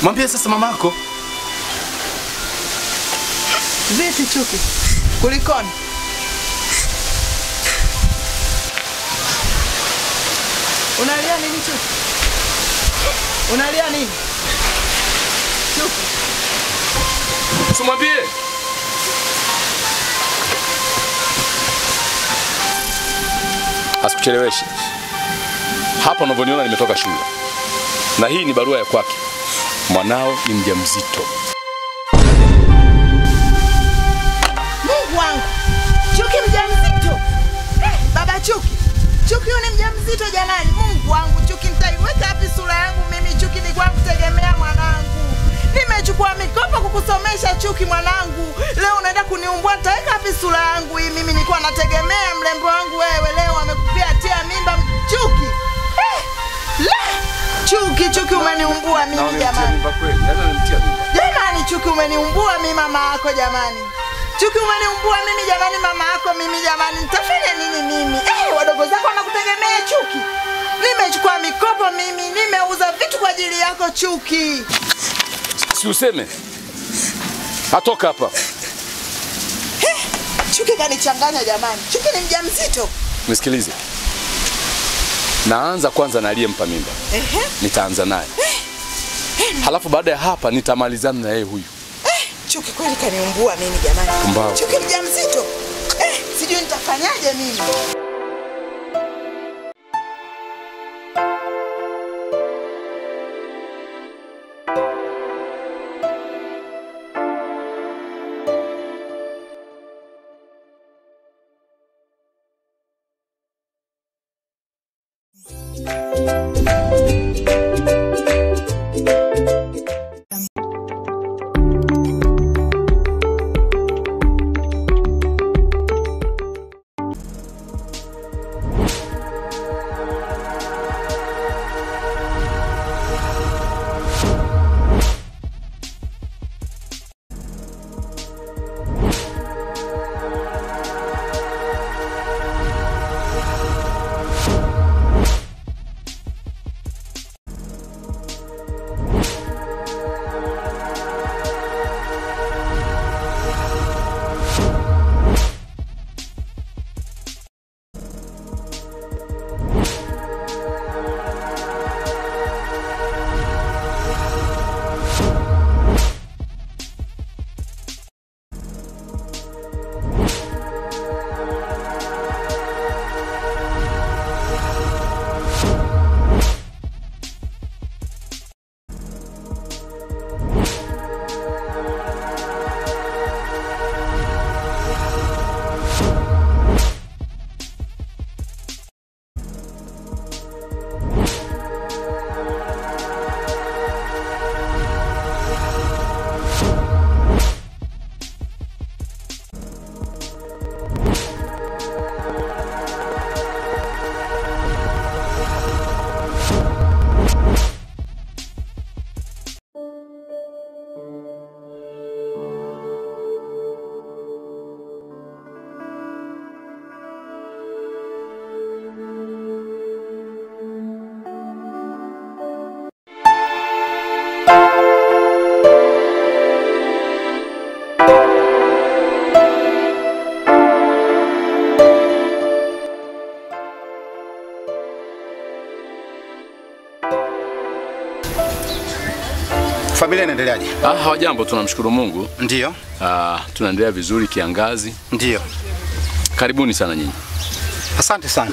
Mwambie sasa mamako. Vipi Chuki? Kulikoni? Unalia nini Chuki? Unalia nini? Chuki. Usimwambie. Asikucheleweshe. Hapa unavyoniona nimetoka shule. Na hii ni barua ya kwake. Mwanao ni mjamzito. Mungu wangu. Chuki mjamzito. Baba Chuki. Chuki ni mjamzito jamani. Mungu wangu Chuki, nitaiweka wapi sura yangu mimi? Chuki ni kwangu tegemea mwanangu. Nimechukua mikopo kukusomesha Chuki mwanangu. Leo unaenda kuniumbua, nitaweka wapi sura yangu hii? Mimi nilikuwa nategemea mrembo wangu wewe, leo amekupia tia mimba Chuki. La! Chuki, Chuki umeniumbua mimi jamani. Jamani Chuki umeniumbua mimi mama yako jamani. Chuki umeniumbua mimi jamani mama yako mimi jamani. Nitafanya nini mimi? Wadogo zako wanakutegemea Chuki. Nimechukua mikopo mimi, nimeuza vitu kwa ajili yako Chuki. Si useme. Atoka hapa. Chuki kanichanganya jamani. Chuki ni mjamzito. Nisikilize. Naanza kwanza na aliyempa mimba. Nitaanza naye. Halafu baada ya hapa nitamalizana na yeye huyu. Chuki kweli kaniumbua mimi jamani. Chuki mjamzito. Sijui nitafanyaje mimi. Familia inaendeleaje? Hawajambo, tunamshukuru Mungu. Ndio. Tunaendelea vizuri kiangazi. Ndio. Karibuni sana nyinyi. Asante sana.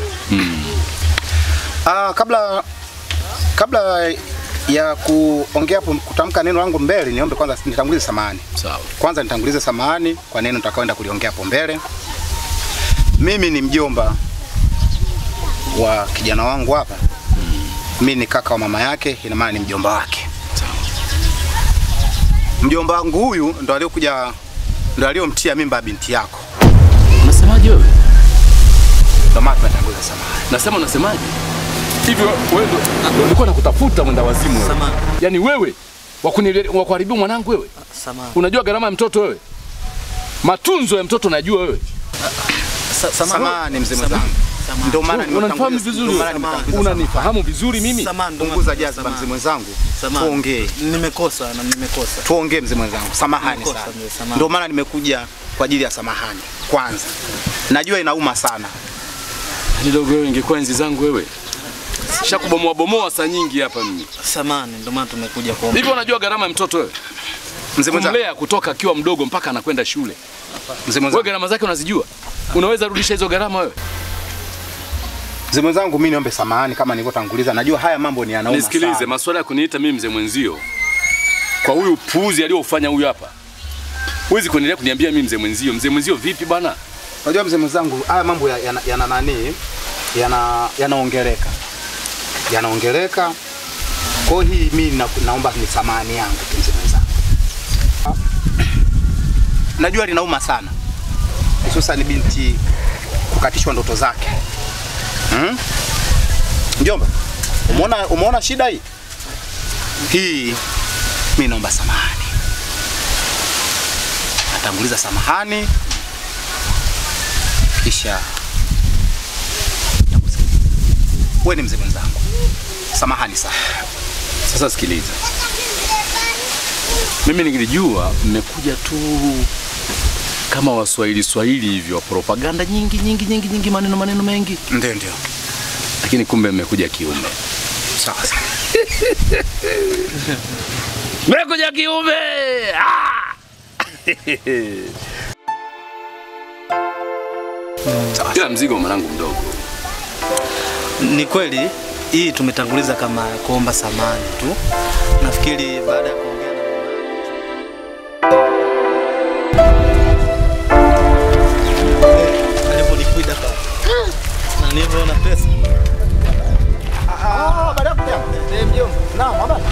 Kabla ya kuongea hapo kutamka neno langu mbele, niombe kwanza nitangulize samahani. Sawa. Kwanza nitangulize samahani kwa neno nitakaoenda kuliongea hapo mbele. Mimi ni mjomba wa kijana wangu hapa. Mimi ni kaka wa mama yake, ina maana ni mjomba wake. Mjomba wangu huyu ndo aliyokuja, ndo aliyomtia mimba binti yako. Unasemaje wewe? Ndo maana tunatanguliza samahani. Nasema unasemaje? Hivi wewe ndo nilikuwa nakutafuta mwenda wazimu wewe. Yaani wewe wa kuharibu mwanangu wewe? Samahani. Unajua gharama ya mtoto wewe? Matunzo ya mtoto unajua wewe? Samahani mzee mwenzangu. Ndio maana unanifahamu vizuri. Unanifahamu vizuri mimi. Punguza jazba mzee mwenzangu. Tuongee. Nimekosa na nimekosa. Tuongee mzee mwenzangu. Samahani sana. Ndio maana nimekuja kwa ajili ya samahani. Kwanza. Najua inauma sana. Kidogo wewe ingekuwa enzi zangu wewe. Shakubomoa bomoa saa nyingi hapa mimi. Samahani ndio maana tumekuja kuomba. Hivi unajua gharama ya mtoto wewe? Mzee mwenzangu. Kumlea kutoka akiwa mdogo mpaka anakwenda shule. Mzee mwenzangu. Wewe gharama zake unazijua? Unaweza rudisha hizo gharama wewe? Mzee mwenzangu mimi niombe samahani kama nilivyotanguliza. Najua haya mambo ni yanauma sana. Nisikilize, masuala ya kuniita mimi mzee mwenzio kwa huyu puuzi aliyofanya huyu hapa. Huwezi kuendelea kuniambia mimi mzee mwenzio. Mzee mwenzio vipi bwana? Unajua mzee mwenzangu haya mambo yana nani? Yanaongeleka. Yanaongeleka. Kwa hii mimi naomba ni samahani yangu tu mzee mwenzangu. Najua linauma sana. Hususan binti kukatishwa ndoto zake. Mjomba, umeona shida hii? Hii mimi naomba samahani. Natanguliza samahani kisha nakusikiliza. Wewe ni mzee mwenzangu. Samahani sana. Sasa sikiliza. Mimi ningilijua mmekuja tu kama Waswahili Swahili hivyo, propaganda nyingi nyingi nyingi nyingi, maneno maneno mengi. Ndio ndio. Lakini kumbe mmekuja kiume. Sawa sawa. Mmekuja kiume. Ah! Ila mzigo mwanangu mdogo. Ni kweli hii tumetanguliza kama kuomba samahani tu. Nafikiri baada ya kuongea na mama alipolikwida pale. Na nilivyoona pesa. Baada ya kuja. Mjomba. Naam, habari.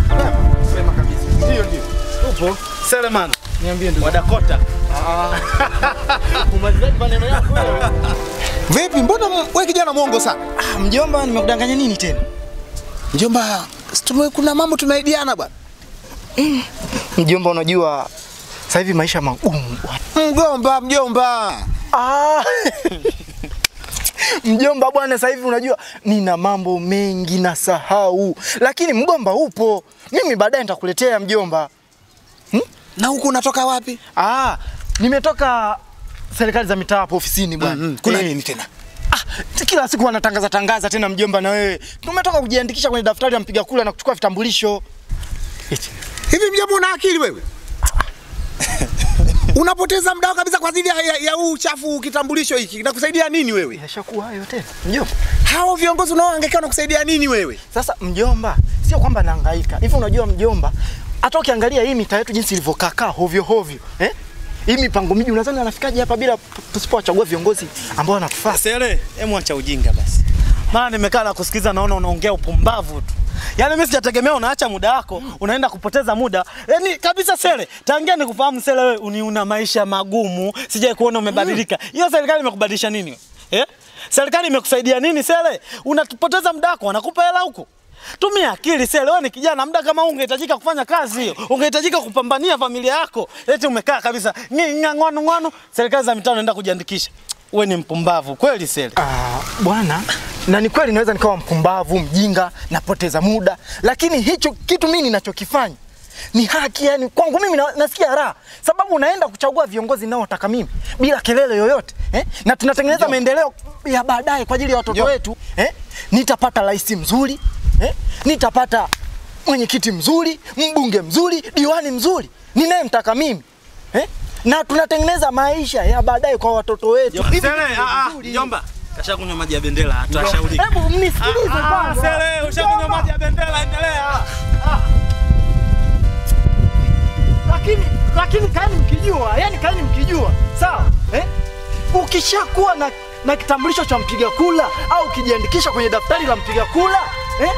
Salama. Sema kabisa. Ndio ndio. Upo? Seleman. Niambie ndugu. Wa Dakota. Umalizaje maneno yako wewe? Vipi mbona wewe kijana mwongo sana? Mjomba nimekudanganya nini tena? Mjomba, kuna mambo tumeahidiana bwana. Mjomba unajua sasa hivi maisha magumu bwana. Mgomba mjomba. Mjomba bwana sasa hivi unajua nina mambo mengi nasahau. Lakini mgomba upo. Mimi baadaye nitakuletea mjomba. Na huku unatoka wapi? Nimetoka serikali za mitaa hapo ofisini bwana. Kuna nini tena? Kila siku wanatangaza tangaza tena mjomba na wewe. Tumetoka kujiandikisha kwenye daftari la mpiga kura na kuchukua vitambulisho. Hivi mjomba una akili wewe? Unapoteza muda kabisa kwa ajili ya huu uchafu kitambulisho hiki. Kinakusaidia nini wewe? Yashakuwa hayo tena mjomba. Hao viongozi unaohangaika wanakusaidia nini wewe? Sasa mjomba, sio kwamba nahangaika. Hivi unajua mjomba, hata ukiangalia hii mitaa yetu jinsi ilivyokaa hovyo hovyo, eh? Hii mipango miji unadhani anafikaje hapa bila tusipowachagua viongozi ambao wanatufaa? Sele, hemu acha ujinga basi. Maana nimekaa na kusikiza naona unaongea upumbavu tu. Yaani mimi sijategemea unaacha muda wako, unaenda kupoteza muda. Yaani kabisa Sele, tangia nikufahamu Sele wewe una maisha magumu, sijai kuona umebadilika. Hiyo serikali imekubadilisha nini wewe? Eh? Serikali imekusaidia nini Sele? Unatupoteza muda wako, wanakupa hela huko. Tumia akili Sele, wewe ni kijana, muda kama huu ungehitajika kufanya kazi hiyo. Ungehitajika kupambania familia yako. Eti umekaa kabisa ng'ang'anu ng'anu, serikali za mitaa unaenda kujiandikisha. Wewe ni mpumbavu kweli Sele. Bwana, na ni kweli naweza nikawa mpumbavu, mjinga, napoteza muda, lakini hicho kitu mimi ninachokifanya ni haki, yani kwangu mimi nasikia raha sababu unaenda kuchagua viongozi ninaowataka mimi bila kelele yoyote, eh? Na tunatengeneza maendeleo ya baadaye kwa ajili ya watoto wetu, eh? Nitapata rais mzuri, eh? Nitapata mwenyekiti mzuri, mbunge mzuri, diwani mzuri ninayemtaka mimi, eh? Na tunatengeneza maisha ya baadaye kwa watoto wetu. Mjomba, kashakunywa maji ya bendera, hatushauriki. Hebu mnisikilize kwanza. Sele, ushakunywa maji ya bendera, endelea. Lakini kaeni mkijua, yani kaeni mkijua, sawa? Eh? Ukishakuwa na kitambulisho cha mpiga kura au ukijiandikisha kwenye daftari la mpiga kura, eh?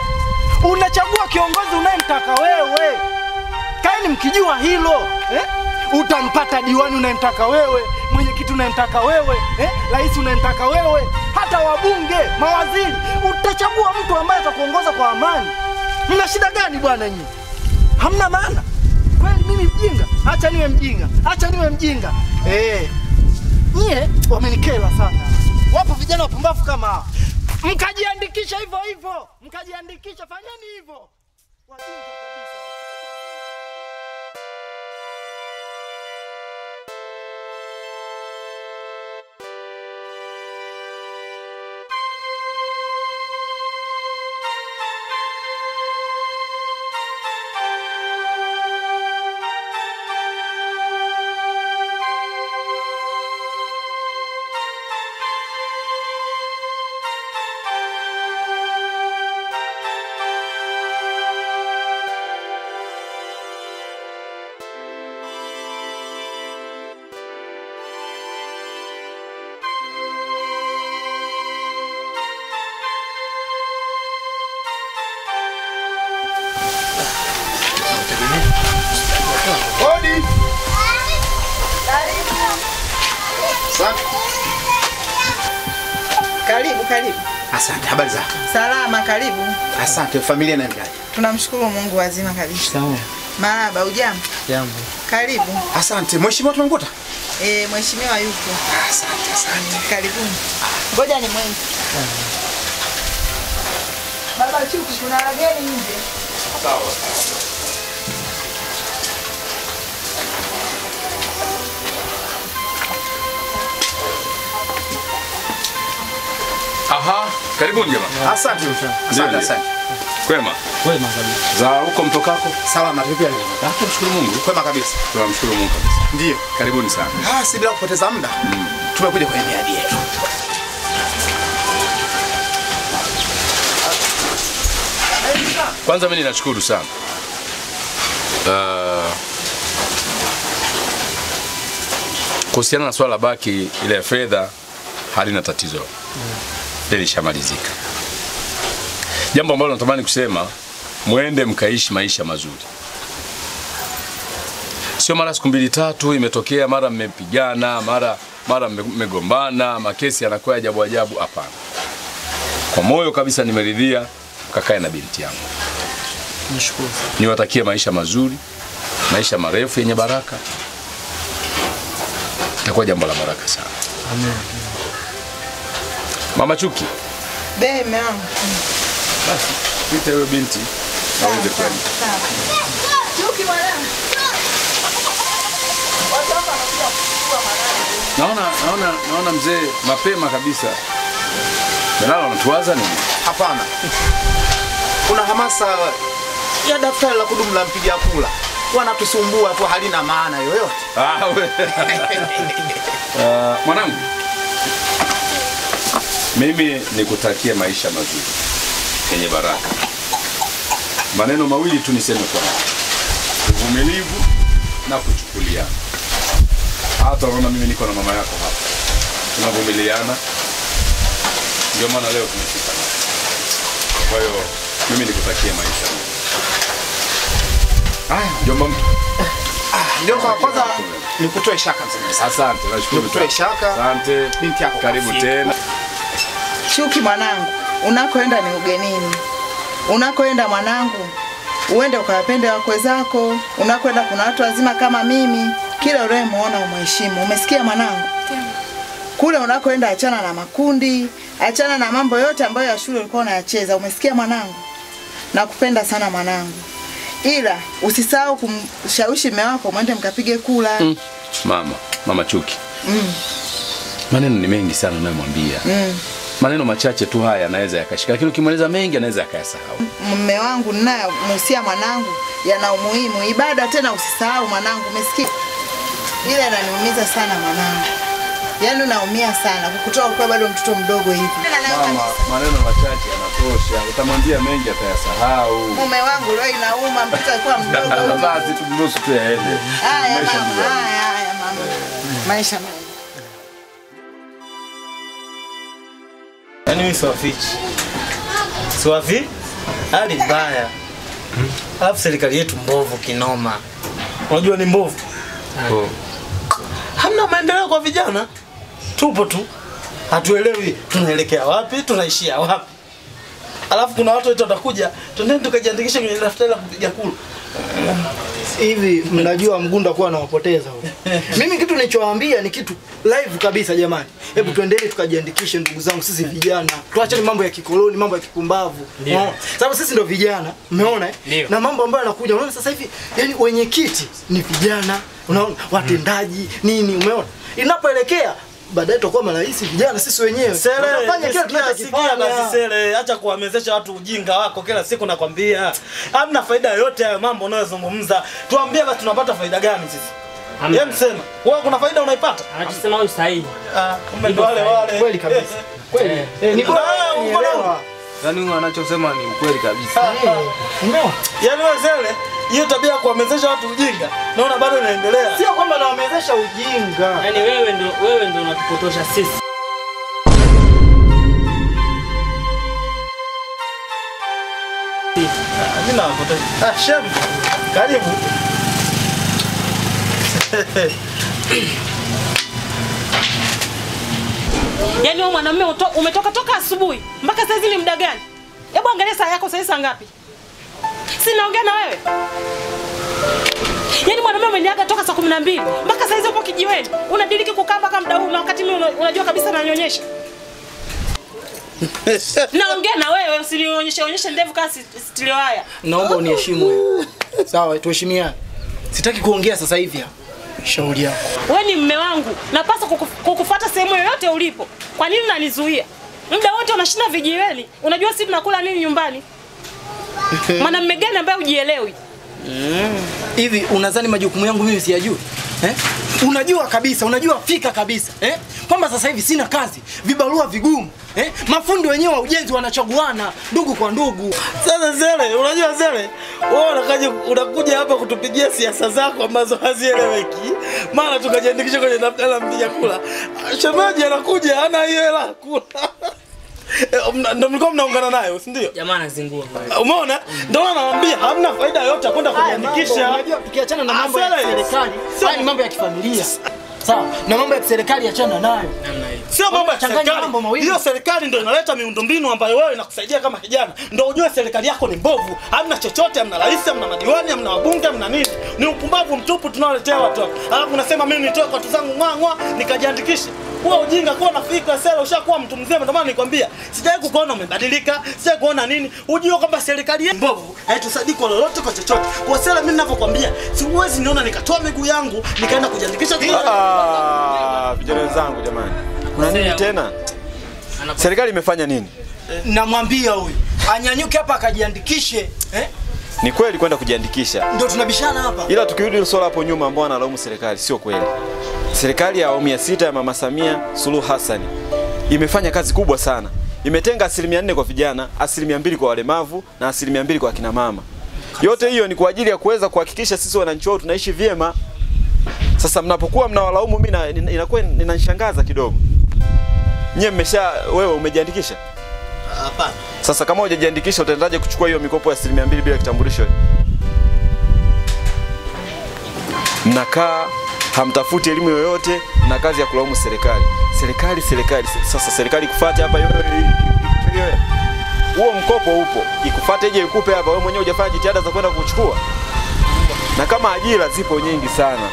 Unachagua kiongozi unayemtaka wewe. Kaeni mkijua hilo, eh? Utampata diwani unayemtaka wewe, mwenyekiti unayemtaka wewe, eh? Rais unayemtaka wewe, hata wabunge, mawaziri. Utachagua mtu ambaye atakuongoza kwa amani. Mna shida gani bwana nyinyi? Hamna maana. Kweli mimi mjinga? Acha niwe mjinga. Acha niwe mjinga. Eh. Nyie wamenikela sana. Wapo vijana wapumbavu kama hao. Mkajiandikisha hivyo hivyo. Mkajiandikisha, fanyeni hivyo. Wajinga kabisa. Hodi. Karibu, karibu. Asante, habari zako? Salama, karibu. Asante, familia inaendeleaje? Tunamshukuru Mungu, wazima kabisa. Sawa. Marahaba, hujambo? Jambo. Karibu. Asante, mheshimiwa tumemkuta? Mheshimiwa yupo. Asante, asante. Karibuni. Ngoja ni mwenzi. Baba Chuki, kuna wageni nje. Sawa. Aha, karibuni jamaa. Asante. Asante, asante. Kwema? Kwema kabisa. Za huko mtokako? Salama vipi hali? Tunamshukuru Mungu. Kwema kabisa. Tunamshukuru Mungu kabisa. Ndiyo. Karibuni sana. Si bila kupoteza muda. Tumekuja kwenye miadi yetu. Kwanza mimi ninashukuru sana. Kuhusiana na swala baki ile ya fedha halina tatizo. Lilishamalizika. Jambo ambalo natamani kusema, muende mkaishi maisha mazuri. Sio mara siku mbili tatu imetokea mara mmepigana, mara mmegombana, makesi yanakuwa ajabu ajabu. Hapana. Kwa moyo kabisa nimeridhia mkakae na binti yangu. Nashukuru. Niwatakie maisha mazuri, maisha marefu yenye baraka. Itakuwa jambo la baraka sana. Amen. Mama Chuki. Be, mume wangu. Basi, pita huyo binti aweze kwenda. Chuki mwanangu. Watu hapa wanakuja kuchukua mwanangu. Naona mzee mapema kabisa. Melala unatuwaza nini? Hapana. Kuna hamasa ya daftari la kudumu la mpiga kura. Wanatusumbua tu, halina maana yoyote. Mwanangu, mimi nikutakie maisha mazuri yenye baraka. Maneno mawili tu niseme kwa uvumilivu na kuchukuliana. Hata unaona mimi niko na mama yako hapa. Tunavumiliana. Ndio maana leo tumefika. Kwa hiyo mimi nikutakie maisha. Haya, mjomba mtu. Mjomba, kwanza nikutoe shaka mzee. Asante, nashukuru. Nikutoe shaka. Asante. Binti yako. Karibu tena. Chuki mwanangu, unakoenda ni ugenini. Unakoenda mwanangu, uende ukawapende wakwe zako. Unakoenda kuna watu wazima kama mimi. Kila unayemuona umheshimu. Umesikia mwanangu? Kule unakoenda achana na makundi, achana na mambo yote ambayo ya shule ulikuwa unayacheza. Umesikia mwanangu? Nakupenda sana mwanangu. Ila usisahau kumshawishi mume wako mwende mkapige kula. Mama Chuki. Maneno ni mengi sana unayomwambia. Maneno machache tu haya anaweza yakashika, lakini ukimweleza mengi anaweza akayasahau. Mume wangu ninayemuhusia mwanangu yana umuhimu. Ibada tena usisahau mwanangu, umesikia? Ile inaniumiza sana mwanangu. Yaani unaumia sana kukutoa ukiwa bado mtoto mdogo hivi. Mama, maneno machache yanatosha. Utamwambia mengi atayasahau. Mume wangu leo inauma mtoto alikuwa mdogo. Basi tumruhusu tu aende. Haya mama, haya mama. Maisha mema. Yaani mimi siwafichi. Siwafi? Hali mbaya. Alafu serikali yetu mbovu kinoma. Unajua ni mbovu? Oh. Hamna maendeleo kwa vijana. Tupo tu. Hatuelewi tunaelekea wapi, tunaishia wapi. Alafu kuna watu wetu watakuja, twendeni tukajiandikisha kwenye daftari la kupiga kura. Hivi mnajua Mgunda kuwa anawapoteza huko. Mimi kitu nilichowaambia ni kitu live kabisa jamani. Hebu tuendelee tukajiandikishe ndugu zangu, sisi vijana. Tuachane mambo ya kikoloni, mambo ya kipumbavu. Sababu sisi ndio vijana, umeona eh? Na mambo ambayo yanakuja, unaona sasa hivi yani wenyekiti ni vijana, unaona watendaji nini, umeona? Inapoelekea baadaye tutakuwa marais vijana sisi wenyewe. Tunafanya kile tunachokifanya. Basi Sele, acha kuwamezesha watu ujinga wako kila siku nakwambia. Hamna faida yoyote hayo mambo unayozungumza. Tuambie basi tunapata faida gani sisi? Yeye msema, wewe kuna faida unaipata? Anachosema huyu sahihi. Ah, kumbe ndo wale wale. Kweli kabisa. Kweli. Ni uko. Yaani huyu anachosema ni ukweli kabisa. Umeona? Yaani wewe Sele, hiyo tabia ya kuwamezesha watu ujinga naona bado inaendelea. Sio kwamba nawamezesha ujinga. Yaani wewe ndio unatupotosha sisi. Mimi nawapotosha. Ah, shem. Karibu. Yaani wewe mwanamume umetoka toka asubuhi mpaka sasa hizi ni muda gani? Hebu angalia saa yako sasa ngapi? Si naongea na wewe. Yaani mwanamume umeniaga toka saa 12 mpaka sasa hizi upo kijiweni. Unadiriki kukaa mpaka muda huu na wakati mimi unajua kabisa nanyonyesha. Naongea na wewe usinionyeshe onyeshe ndevu kama sitilio haya. Naomba uniheshimu wewe. Sawa, tuheshimiane. Sitaki kuongea sasa hivi hapa. Shauri yako. Wewe ni mume wangu, napaswa kukufuata sehemu yoyote ulipo. Kwa nini unanizuia? Muda wote unashinda vijiweni. Unajua sisi tunakula nini nyumbani? Mwanamume gani ambaye hujielewi? Hivi unadhani majukumu yangu mimi siyajui? Eh? Unajua kabisa, unajua fika kabisa, eh? Kwamba sasa hivi sina kazi, vibarua vigumu, eh? Mafundi wenyewe wa ujenzi wanachaguana ndugu kwa ndugu. Sasa Zele, unajua Zele, wewe unakuja hapa kutupigia siasa zako ambazo hazieleweki. Mara tukajiandikisha kwenye daftari la mpiga kura. Shemeji anakuja hana hiyo hela kula. Ndio mlikuwa mnaungana nayo, si ndio? Jamaa anazingua. Umeona? Ndio nawaambia hamna faida yoyote ya kwenda kujiandikisha. Unajua tukiachana na mambo ya serikali, haya ni mambo ya kifamilia. Sawa, na mambo ya serikali achana nayo. Sio mambo ya serikali. Hiyo serikali ndio inaleta miundombinu ambayo wewe inakusaidia kama kijana. Ndio ujue serikali yako ni mbovu. Hamna chochote, hamna rais, hamna madiwani, hamna wabunge, hamna nini. Ni upumbavu mtupu tunaoletea watu hapa. Alafu unasema mimi nitoe kwa watu zangu ng'ang'a nikajiandikishe. Kuwa ujinga, kuwa na fikra sasa, ushakuwa mtu mzima. Ndio maana nikwambia, sijawahi kukuona umebadilika, sijawahi kuona nini. Ujue kwamba serikali yetu mbovu, haitusaidii kwa lolote kwa chochote. Kwa sasa mimi ninavyokuambia, siwezi niona nikatoa miguu yangu nikaenda kujiandikisha. Ah, vijana wenzangu jamani. Kuna nini tena? Serikali imefanya nini? Namwambia huyu anyanyuke hapa akajiandikishe, eh? Ni kweli kwenda kujiandikisha. Ndio tunabishana hapa. Ila tukirudi swala hapo nyuma ambao analaumu serikali, sio kweli. Serikali ya awamu ya 6 ya Mama Samia Suluhu Hassan imefanya kazi kubwa sana. Imetenga 4% kwa vijana, 2% kwa walemavu na 2% kwa akina mama. Yote hiyo ni kwa ajili ya kuweza kuhakikisha sisi wananchi wao tunaishi vyema. Sasa mnapokuwa mnawalaumu mimi inakuwa inanishangaza kidogo. Nyie mmesha, wewe umejiandikisha? Hapana. Sasa kama hujajiandikisha utaendaje kuchukua hiyo mikopo ya 2% bila kitambulisho? Mnakaa hamtafuti elimu yoyote na kazi ya kulaumu serikali. Serikali, serikali. Sasa serikali kufuate hapa yoyo. Huo mkopo upo. Ikufuate ije ikupe hapa, wewe mwenyewe hujafanya jitihada za kwenda kuchukua. Na kama ajira zipo nyingi sana.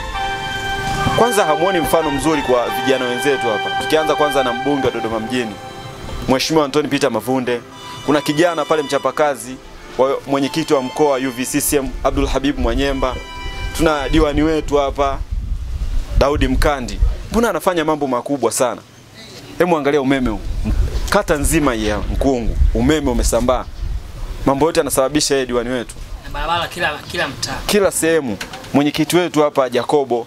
Kwanza hamuoni mfano mzuri kwa vijana wenzetu hapa. Tukianza kwanza na mbunge wa Dodoma mjini, Mheshimiwa Anthony Peter Mavunde. Kuna kijana pale mchapakazi wa mwenyekiti wa mkoa UVCCM Abdul Habib Mwanyemba. Tuna diwani wetu hapa Daudi Mkandi. Mbona anafanya mambo makubwa sana? Hebu angalia umeme huu. Kata nzima ya Mkungu umeme umesambaa. Mambo yote anasababisha yeye diwani wetu. Na barabara kila mtaa. Kila sehemu. Mwenyekiti wetu hapa Jacobo.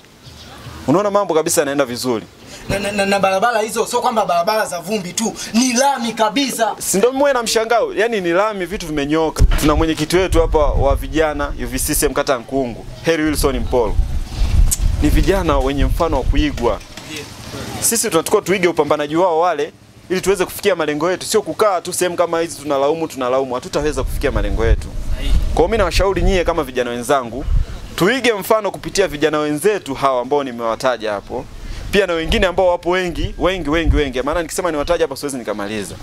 Unaona mambo kabisa yanaenda vizuri. Na barabara hizo sio kwamba barabara za vumbi tu, ni lami kabisa. Si ndio mwe na mshangao? Yaani ni lami, vitu vimenyoka. Tuna mwenyekiti wetu hapa wa vijana UVCCM kata Nkungu, Harry Wilson Mpolo. Ni vijana wenye mfano wa kuigwa. Sisi tunatakiwa tuige upambanaji wao wale ili tuweze kufikia malengo yetu, sio kukaa tu sehemu kama hizi tunalaumu, hatutaweza kufikia malengo yetu. Kwa hiyo mimi nawashauri nyie kama vijana wenzangu, tuige mfano kupitia vijana wenzetu hawa ambao nimewataja hapo. Pia na wengine ambao wapo wengi, wengi wengi wengi. Maana nikisema niwataje hapa siwezi nikamaliza.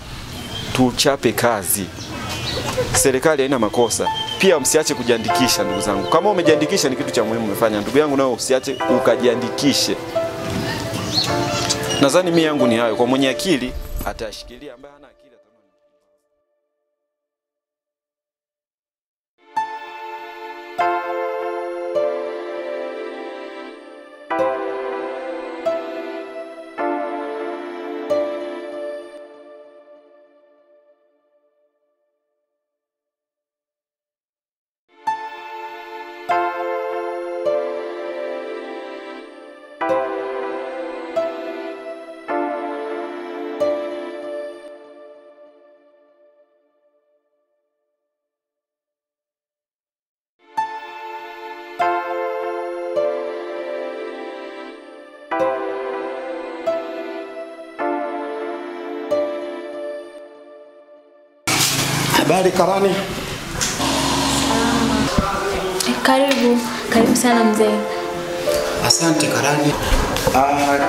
Tuchape kazi. Serikali haina makosa. Pia msiache kujiandikisha ndugu zangu. Kama umejiandikisha ni kitu cha muhimu umefanya. Ndugu yangu nawe usiache ukajiandikishe. Nadhani mimi yangu ni hayo. Kwa mwenye akili atashikilia, ambaye hana akili atamani. Habari Karani. Karibu, karibu sana mzee. Asante Karani.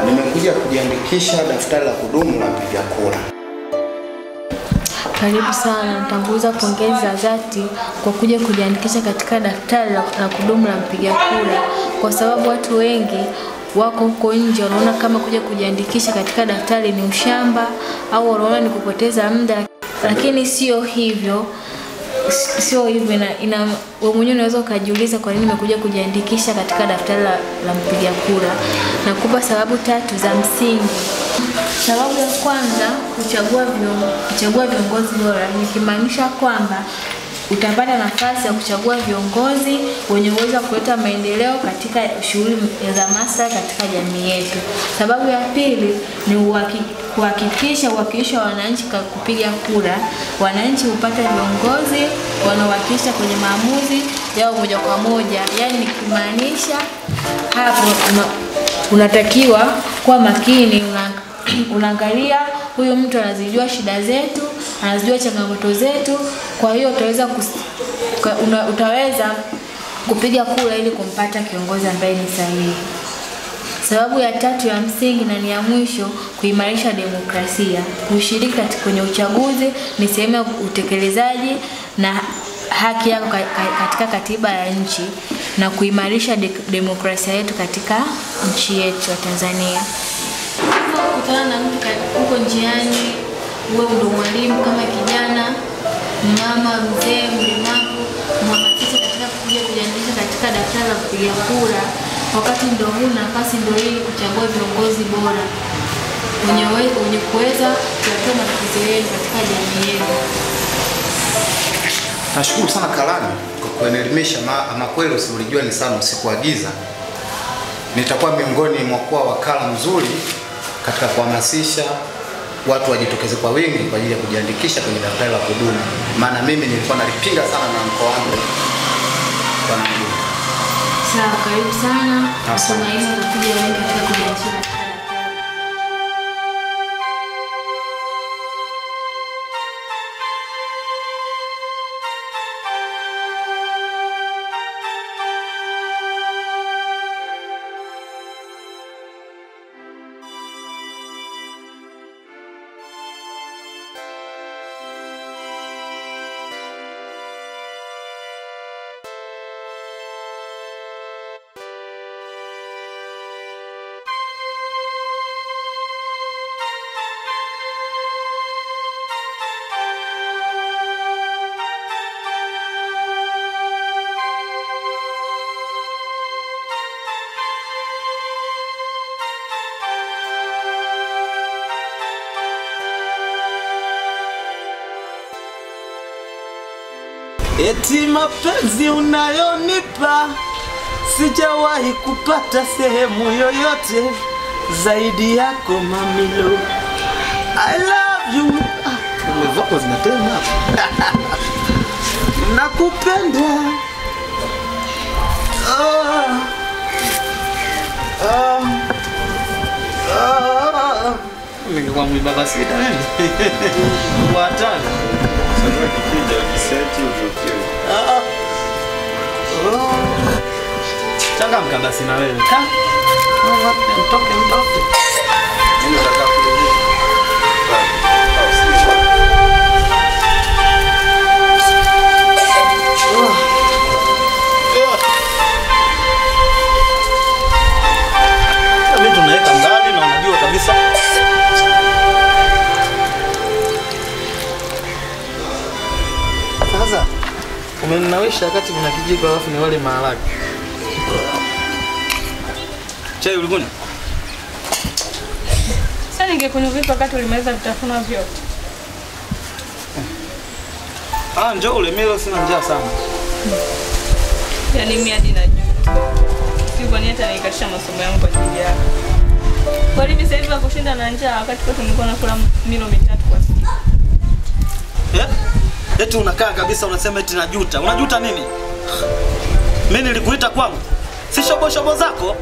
Nimekuja kujiandikisha daftari la kudumu la mpiga kura. Karibu sana. Natanguliza pongezi za dhati kwa kuja kujiandikisha katika daftari la kudumu la mpiga kura, kwa sababu watu wengi wako huko nje wanaona kama kuja kujiandikisha katika daftari ni ushamba au wanaona ni kupoteza muda, lakini sio hivyo. Sio hivyo. Ina wewe mwenyewe unaweza ukajiuliza kwa nini nimekuja kujiandikisha katika daftari la mpiga kura. Nakupa sababu tatu za msingi. Sababu ya kwanza, kuchagua viongozi bora, nikimaanisha kwamba utapata nafasi ya kuchagua viongozi wenye uwezo wa kuleta maendeleo katika shughuli za maslahi katika jamii yetu. Sababu ya pili ni kuhakikisha uwakilishi wa wananchi kwa kupiga kura. Wananchi hupata viongozi wanaowakilisha kwenye maamuzi yao moja kwa moja. Yaani nikimaanisha hapo unatakiwa kuwa makini, unaangalia huyu mtu anazijua shida zetu, anazijua changamoto zetu, kwa hiyo utaweza kupiga kura ili kumpata kiongozi ambaye ni sahihi. Sababu ya tatu ya msingi na ni ya mwisho, kuimarisha demokrasia. Kushiriki kwenye uchaguzi ni sehemu ya utekelezaji na haki yako katika katiba ya nchi na kuimarisha demokrasia yetu katika nchi yetu ya Tanzania. Kutana na mtu huko njiani, wewe ndio mwalimu kama kijana, mama, mzee, mlemavu, mhamasishe katika kuja kujiandikisha katika daftari la kupiga kura. Wakati ndio huu, nafasi ndio hii kuchagua viongozi bora wenye kuweza kutatua matatizo yenu katika jamii yenu. Nashukuru sana Karani kwa kunielimisha, ama kweli usiulijua ni sana usikuagiza. Nitakuwa miongoni mwa kuwa wakala mzuri katika kuhamasisha watu wajitokeze kwa wingi kwa ajili ya kujiandikisha kwenye daftari la kudumu. Maana mimi nilikuwa nalipinga sana na mkoa wangu. Sawa, karibu sana. Tumaini utakuja wengi katika kujiandikisha. Eti mapenzi unayonipa sijawahi kupata sehemu yoyote zaidi yako mamilo. I love you. Umevako zinatema. Nakupenda. Ningekuwa mwimba sita mimi. Watano. Sasa kikija ukiseti ukiukiwe. Changamka basi na wewe. Ka? Mtoke mtoke. Mimi nataka kurudia. Umeninawisha wakati kuna kijiko alafu ni wale maharage. Chai ulikunywa? Sasa ningekunywa vipi wakati ulimaliza vitafunwa vyote? Ah, njoo ule, mimi leo sina njaa sana. Yaani mimi hadi najuta. Sio kwa nini hata nikatisha masomo yangu kwa ajili yako. Kwa nini sasa hivi nakushinda na njaa wakati kwa nilikuwa nakula milo mitatu kwa siku? Eh? Eti unakaa kabisa unasema eti najuta. Unajuta nini? Mimi nilikuita kwangu. Si shobo shobo zako,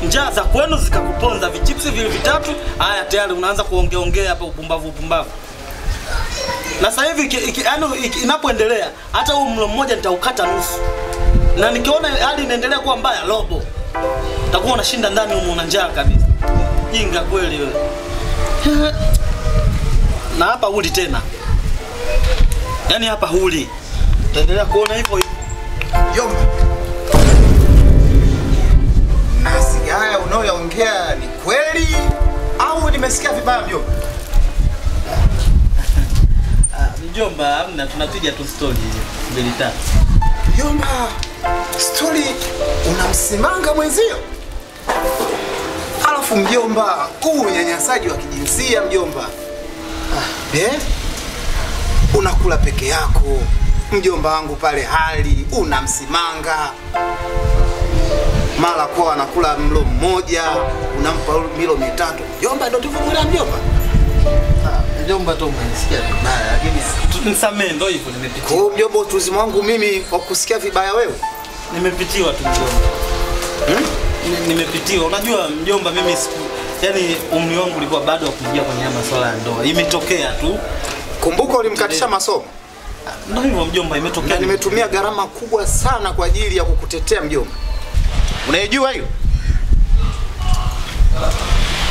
njaa za kwenu zikakuponza vichipsi vile vitatu, haya tayari unaanza kuongeongea hapa upumbavu upumbavu. Na sasa hivi yaani inapoendelea hata huu mlo mmoja nitaukata nusu. Na nikiona hali inaendelea kuwa mbaya robo. Utakuwa unashinda ndani humu una njaa kabisa. Jinga kweli wewe. Na hapa huli tena. Yaani hapa huli. Utaendelea kuona hivyo hivyo. Yomba. Nasi haya unayoongea ni kweli au nimesikia vibaya mjomba? Mjomba, hamna, tunapiga tu story mbili tatu. Mjomba, story unamsimanga mwenzio? Alafu mjomba, huu unyanyasaji wa kijinsia mjomba. Unakula peke yako. Mjomba wangu pale hali unamsimanga. Mara kwa anakula mlo mmoja, unampa milo mitatu. Mjomba ndio tuvukulia mjomba. Mjomba tu umenisikia vibaya lakini nisamee ndio hivyo nimepitiwa. Kwa hiyo mjomba utuzimu wangu mimi kwa kusikia vibaya wewe? Nimepitiwa tu mjomba. Nimepitiwa. Unajua mjomba mimi siku yani umri wangu ulikuwa bado kuingia kwenye masuala ya ndoa. Imetokea tu. Kumbuka ulimkatisha masomo. Ndio hivyo mjomba imetokea. Na nimetumia gharama kubwa sana kwa ajili ya kukutetea mjomba. Unaijua hiyo?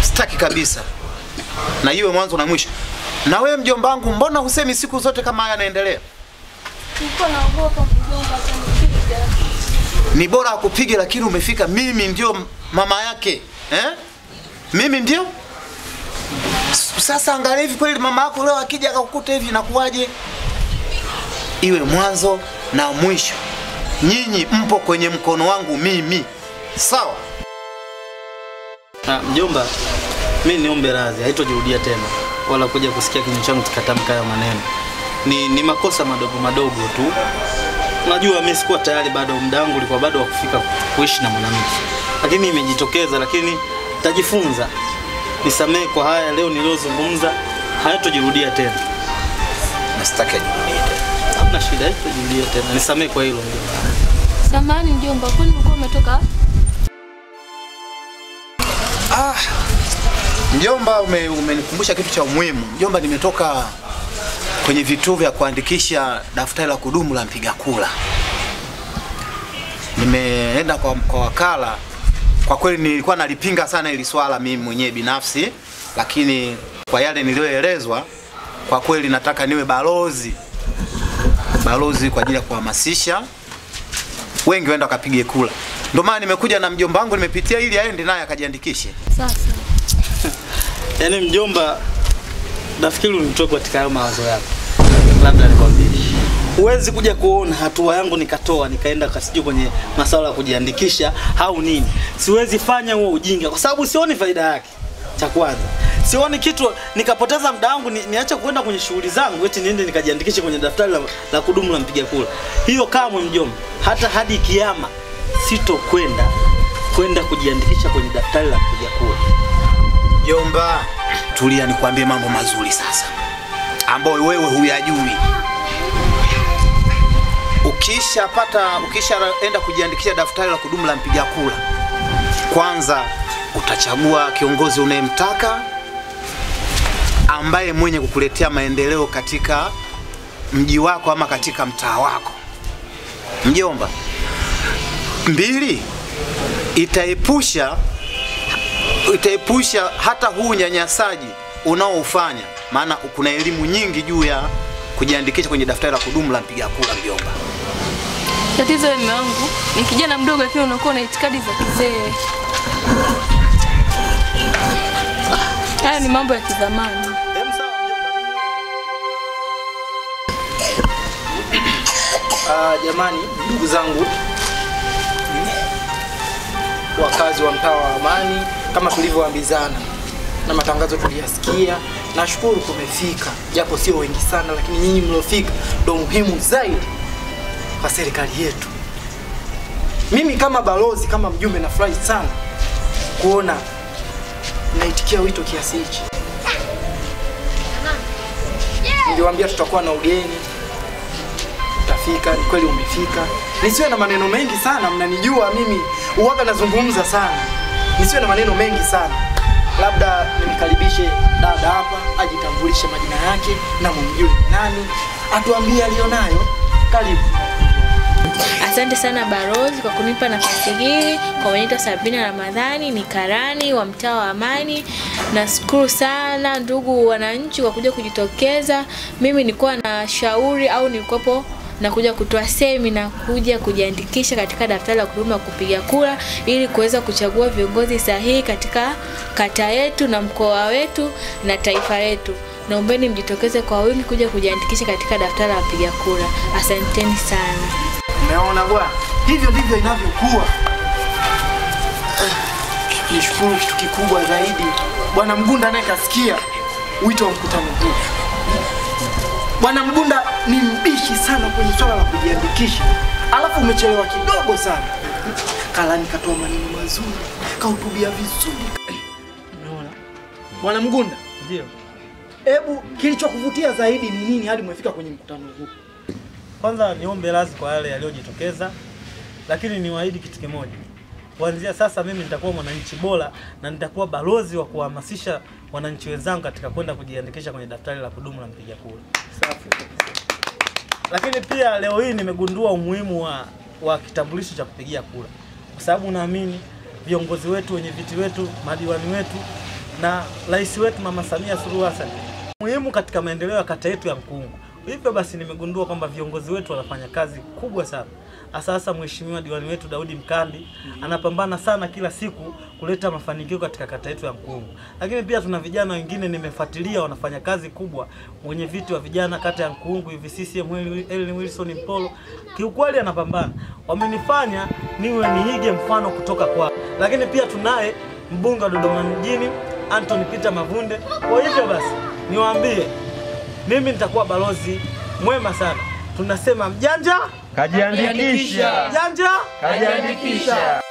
Sitaki kabisa. Na iwe mwanzo na mwisho. Na wewe mjomba wangu mbona husemi siku zote kama haya yanaendelea? Niko naogopa mjomba atanipiga. Ni bora akupige lakini umefika mimi ndio mama yake. Eh? Mimi ndio? Sasa angalia hivi kweli mama yako leo akija akakukuta hivi inakuwaje? Iwe mwanzo na mwisho. Nyinyi mpo kwenye mkono wangu mimi. Sawa? Mjomba, mimi niombe radhi, haitojirudia tena wala kuja kusikia kinywa changu kikatamka hayo maneno. Ni makosa madogo madogo tu. Unajua mimi sikuwa tayari bado, muda wangu ulikuwa bado wa kufika kuishi na mwanamke. Lakini imejitokeza, lakini tajifunza. Nisamee kwa haya leo niliyozungumza, hayatojirudia tena. Na sitaki ajirudie tena. Hamna shida, haitojirudia tena. Nisamee kwa hilo mjomba. Samahani mjomba, kwani ulikuwa umetoka? Mjomba umenikumbusha kitu cha umuhimu. Mjomba, nimetoka kwenye vituo vya kuandikisha daftari la kudumu la mpiga kura. Nimeenda kwa wakala. Kwa kweli nilikuwa nalipinga sana hili swala mimi mwenyewe binafsi, lakini kwa yale niliyoelezwa, kwa kweli nataka niwe balozi. Balozi kwa ajili ya kuhamasisha wengi waende wakapige kura. Ndio maana nimekuja na mjomba wangu, nimepitia ili aende naye akajiandikishe. Sasa. Yaani mjomba, nafikiri unitoe katika hayo mawazo yako. Labda nikwambie. Huwezi kuja kuona hatua yangu nikatoa nikaenda kasiju kwenye masuala ya kujiandikisha au nini. Siwezi fanya huo ujinga kwa sababu sioni faida yake. Cha kwanza, sioni kitu nikapoteza muda wangu niache kwenda kwenye shughuli zangu eti niende nikajiandikishe kwenye daftari la kudumu la mpiga kura. Hiyo kamwe mjomba, hata hadi kiyama sitokwenda kwenda kujiandikisha kwenye daftari la mpiga kura. Mjomba, tulia nikwambie mambo mazuri sasa ambayo wewe huyajui. Ukishaenda kujiandikisha daftari la kudumu la mpiga kura, kwanza utachagua kiongozi unayemtaka ambaye mwenye kukuletea maendeleo katika mji wako ama katika mtaa wako. Mjomba. Mbili, itaepusha hata huu unyanyasaji unaoufanya, maana kuna elimu nyingi juu ya kujiandikisha kwenye daftari la kudumu la mpiga kura mjomba. Tatizo la mume wangu ni kijana mdogo lakini unakuwa na itikadi za kizee. Haya ni mambo ya kizamani. Jamani, ndugu zangu wakazi wa mtaa wa Amani, kama tulivyoambizana na matangazo tuliyasikia, nashukuru kumefika, japo sio wengi sana, lakini nyinyi mliofika ndio muhimu zaidi kwa serikali yetu. Mimi kama balozi, kama mjumbe, nafurahi sana kuona naitikia wito kiasi hichi. Niliwaambia tutakuwa na ugeni, utafika, ni kweli umefika. Nisiwe na maneno mengi sana, mnanijua mimi uwaga nazungumza sana. Nisiwe na maneno mengi sana. Labda nimkaribishe dada hapa, ajitambulishe majina yake na mumjue nani, atuambie alionayo. Karibu. Asante sana balozi kwa kunipa nafasi hii. Kwa majina Sabina Ramadhani, ni karani wa mtaa wa Amani. Nashukuru sana ndugu wananchi kwa kuja kujitokeza. Mimi nilikuwa na shauri au nilikuwepo na kuja kutoa semina, kuja kujiandikisha katika daftari la kudumu la kupiga kura ili kuweza kuchagua viongozi sahihi katika kata yetu na mkoa wetu na taifa letu. Naombeni mjitokeze kwa wingi kuja kujiandikisha katika daftari la kupiga kura. Asanteni sana. Umeona bwana? Hivyo ndivyo inavyokuwa. Nishukuru kitu kikubwa zaidi, Bwana Mgunda naye kasikia wito wa mkutano huu. Bwana Mgunda ni mbishi sana kwenye swala la kujiandikisha. Alafu umechelewa kidogo sana. Kalani katoa maneno mazuri, kahutubia vizuri. Unaona? Bwana Mgunda? Ndio. Hebu kilichokuvutia zaidi ni nini hadi umefika kwenye mkutano huu? Kwanza niombe radhi kwa yale yaliyojitokeza, lakini niwaahidi kitu kimoja. Kuanzia sasa mimi nitakuwa mwananchi bora na nitakuwa balozi wa kuhamasisha wananchi wenzangu katika kwenda kujiandikisha kwenye daftari la kudumu la mpiga kura. Safi. Lakini pia leo hii nimegundua umuhimu wa kitambulisho cha kupigia kura. Kwa sababu naamini viongozi wetu, wenye viti wetu, madiwani wetu na rais wetu Mama Samia Suluhu Hassan muhimu katika maendeleo ya kata yetu ya Mkungu. Hivyo basi nimegundua kwamba viongozi wetu wanafanya kazi kubwa sana. Sasa mheshimiwa diwani wetu Daudi Mkambi anapambana sana kila siku kuleta mafanikio katika kata yetu ya Mkungu. Lakini pia tuna vijana wengine nimefuatilia wanafanya kazi kubwa. Mwenye viti wa vijana kata ya Mkungu hivi CCM Ellen Wilson Mpolo, kiukweli anapambana. Wamenifanya niwe niige mfano kutoka kwa. Lakini pia tunaye mbunge wa Dodoma mjini Anthony Peter Mavunde. Kwa hivyo basi niwaambie, mimi nitakuwa balozi mwema sana. Tunasema mjanja kajiandikisha. Mjanja kajiandikisha.